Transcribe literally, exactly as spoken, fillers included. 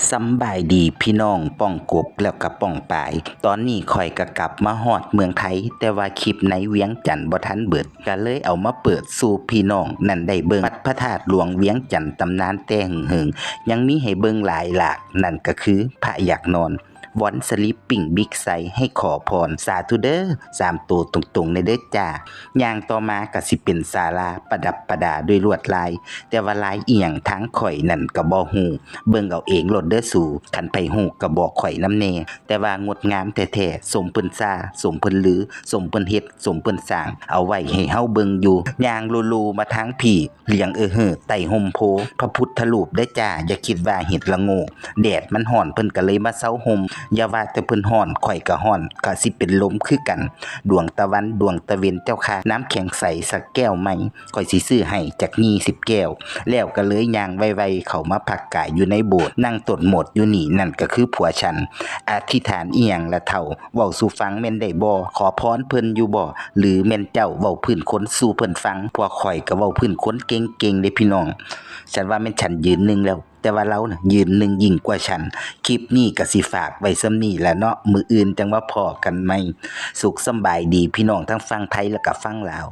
สำบายดีพี่น้องป้องกบแล้วก็ป้องปาย ตอนนี้ข้อยก็กลับมาฮอดเมืองไทย แต่ว่าคลิปในเวียงจันทน์บ่ทันเบิด ก็เลยเอามาเปิดสู่พี่น้องนั่นได้เบิ่ง วัดพระธาตุหลวงเวียงจันทน์ ตำนานแต่หึงๆ ยังมีให้เบิ่งหลายหลาก นั่นก็คือพระอยากนอน วอนสลิปปิ้งบิ๊กไซส์ให้ขอพร สาธุเด้อ สามตัวตรงๆ ในเด้อจ้า ย่างต่อมาก็สิเป็นศาลาประดับประดาด้วยลวดลาย แต่ว่าลายอีหยังทางข้อยนั่นก็บ่ฮู้ เบิ่งเอาเองโลดเด้อสู คันไผฮู้ก็บอกข้อยนำแหน่ แต่ว่างดงามแท้ๆ สมเพิ่นซ่า สมเพิ่นลือ สมเพิ่นเฮ็ด สมเพิ่นสร้าง เอาไว้ให้เฮาเบิ่งอยู่ ย่างโลๆ มาทางพี้ เหลียงเออเฮ้อ ใต้ฮ่มโพธิ์ พระพุทธรูปเด้อจ้า อย่าคิดว่าเห็ดละโงก แดดมันฮ้อนเพิ่นก็เลยมาเซาฮ่ม อย่าว่าแต่เพิ่นฮ้อน ข้อยก็ฮ้อน ก็สิเป็นลมคือกัน ดวงตะวัน ดวงตะเว็นเจ้าค่ะ น้ำแข็งใสสักแก้วไหม ข้อยสิซื้อให้จักยี่สิบแก้ว แล้วก็เลยย่างไวๆ เข้ามาพักกายอยู่ในโบสถ์ นั่งตดหมดอยู่นี่ นั่นก็คือผัวฉัน อธิษฐานอีหยังล่ะเฒ่า เว้าสู่ฟังแม่นได้บ่ ขอพรเพิ่นอยู่บ่ หรือแม่นเจ้าเว้าพื้นคนสู่เพิ่นฟัง พวกข้อยก็เว้าพื้นคนเก่งๆ เด้พี่น้อง ฉันว่าแม่นฉันยืนหนึ่งแล้ว แต่ว่าลาวน่ะยืนหนึ่งยิ่งกว่าฉัน คลิปนี้ก็สิฝากไว้ส่ำนี้ล่ะเนาะ มื้ออื่นจั่งมาพ้อกันใหม่ สุขสำบายดีพี่น้องทั้งฝั่งไทยแล้วก็ฝั่งลาว